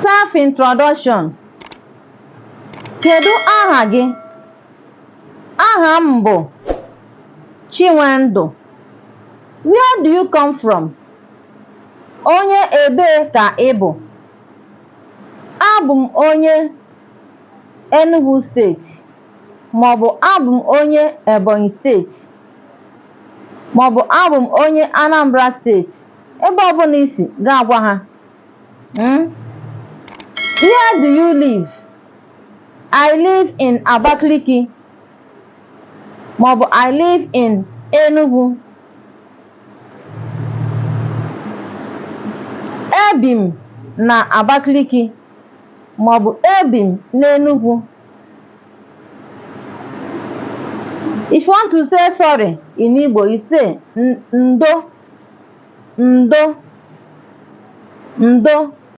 Self introduction. Kedu aha gị? Aha m bụ Chinwendụ. Where do you come from? Onye ebee ka ị bụ? Abụ m onye Enugu steeti maọbụ abụ m onye Ebonyi steeti maọbụ abụ m onye Anambra steeti. Ebe ọbụla i si, gaa gwa ha. Where do you live? I live in Abakaliki maọbụ I live in Enugu. Ebi m na Abakaliki maọbụ ebi m n'Enugu. If you want to say sorry in Igbo, you say ndo, ndo, ndo.